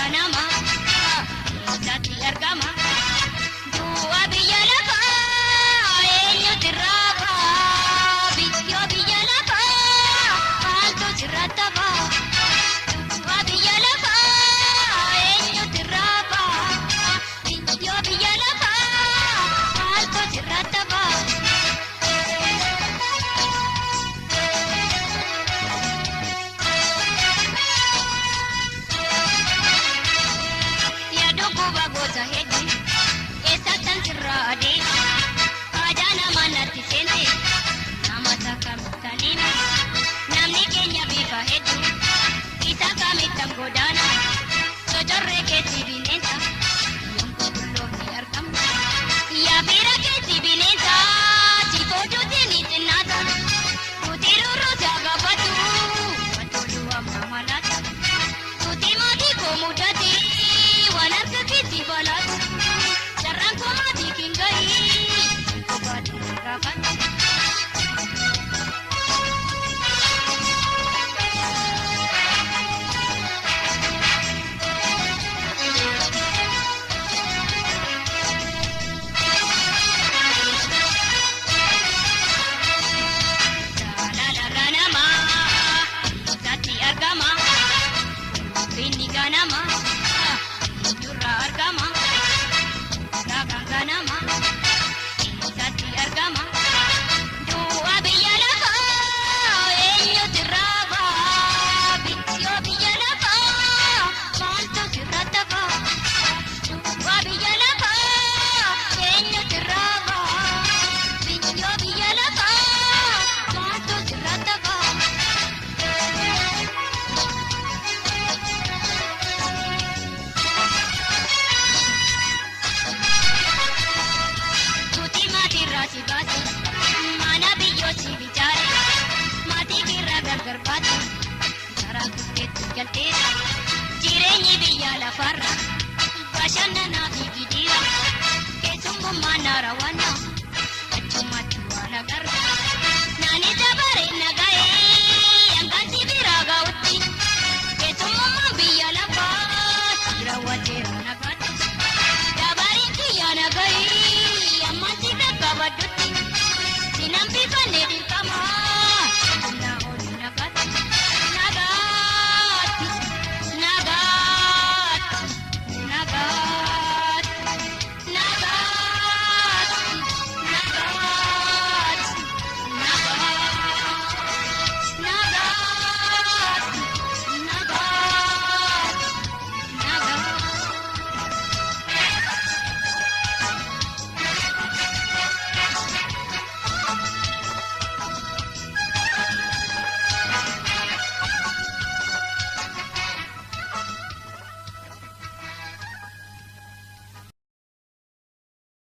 Ganama eessatti argama? Du'a biyya lafaa eenyutu irraa ba'a? Biyyoo biyya lafaa maaltu sirratti ba'a? Du'a biyya lafaa eenyutu irraa ba'a? Biyyoo biyya lafaa maaltu sirratti ba'a? Yaaduu guba gosa hedduu eessattan sirraa adeema? Aadaa namaa natti seente nama takkamitaniima. Namni keenya bifa hedduu isa kamittan godaana. Cocorree keessi bineensa yoom qulqulloofni argama? Yaa fira keessi bineensa si fooduuti ni xinnaata. Tuuti rurruusaa gaafatu wantoonni amma malaata. Tuuti maatii koo mudate waan harka keessi balaatu. Carraan koo maatii kin gahii kophaatti gaafatu. Jaalala ganama eessatti argama? Finni ganama eenyurraa argama? Raagaan ganama eessatti argama? Du'a biyya lafaa eenyutu irraa ba'a? Biyyoo biyya lafaa maaltu sirratti ba'a? Du'a biyya lafaa eenyutu irraa ba'a? Biyyoo biyya lafaa maaltu sirratti ba'a? Tuuti maatirraa si baase, mana biyyoo si bichaare, maatii keerraa gargar baate, karaa kutteetti galteera. Jireenyi biyya lafarra, bashannanaa fi gidiira, keessummaa naara waana, achumatti waan agarra.